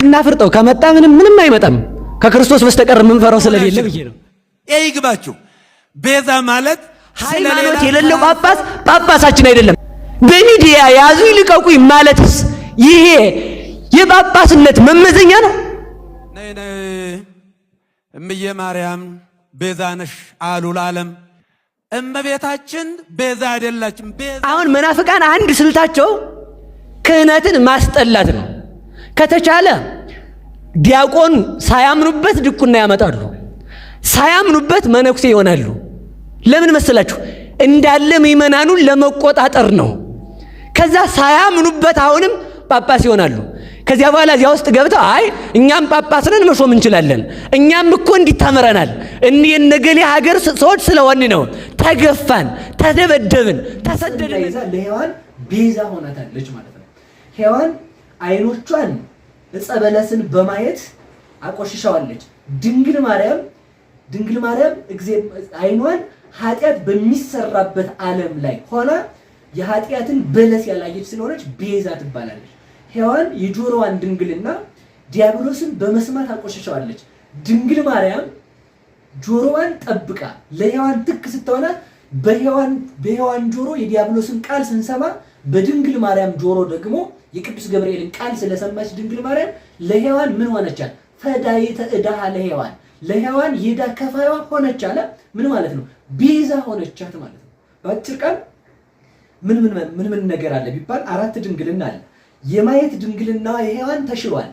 እናፍርጠው ከመጣ ምንም ምንም አይመጣም። ከክርስቶስ በስተቀር የምንፈራው ስለሌለ ብዬ ነው። ይግባችሁ። ቤዛ ማለት ሃይማኖት የሌለው ጳጳስ ጳጳሳችን አይደለም። በሚዲያ ያዙ ይልቀቁኝ ማለትስ ይሄ የጳጳስነት መመዘኛ ነው? ነይ ነይ እምዬ ማርያም ቤዛ ነሽ አሉ ለዓለም። እመቤታችን ቤዛ አይደላችም። አሁን መናፍቃን አንድ ስልታቸው ክህነትን ማስጠላት ነው። ከተቻለ ዲያቆን ሳያምኑበት ድቁና ያመጣሉ፣ ሳያምኑበት መነኩሴ ይሆናሉ። ለምን መሰላችሁ? እንዳለ ምዕመናኑን ለመቆጣጠር ነው። ከዛ ሳያምኑበት አሁንም ጳጳስ ይሆናሉ። ከዚያ በኋላ እዚያ ውስጥ ገብተው አይ እኛም ጳጳስ ነን መሾም እንችላለን፣ እኛም እኮ እንዲታመረናል እኒህ የነገሌ ሀገር ሰዎች ስለሆን ነው፣ ተገፋን፣ ተደበደብን፣ ተሰደድን። ለሔዋን ቤዛ ሆናታለች ማለት ነው። ሔዋን አይኖቿን ዕፀ በለስን በማየት አቆሽሸዋለች። ድንግል ማርያም አይኗን ኃጢአት በሚሰራበት ዓለም ላይ ሆና የኃጢአትን በለስ ያላየች ስለሆነች ቤዛ ትባላለች። ሔዋን የጆሮዋን ድንግልና ዲያብሎስን በመስማት አቆሽሸዋለች። ድንግል ማርያም ጆሮዋን ጠብቃ ለሔዋን ትክ ስትሆናት በሔዋን ጆሮ የዲያብሎስን ቃል ስንሰማ በድንግል ማርያም ጆሮ ደግሞ የቅዱስ ገብርኤልን ቃል ስለሰማች ድንግል ማርያም ለሔዋን ምን ሆነቻት? ፈዳይተ ዕዳሃ ለሔዋን፣ ለሔዋን የዕዳ ከፋይዋ ሆነች አለ። ምን ማለት ነው? ቤዛ ሆነቻት ማለት ነው። በአጭር ቃል ምን ምን ምን ምን ነገር አለ ቢባል አራት ድንግልና አለ። የማየት ድንግልና የሔዋን ተሽሯል።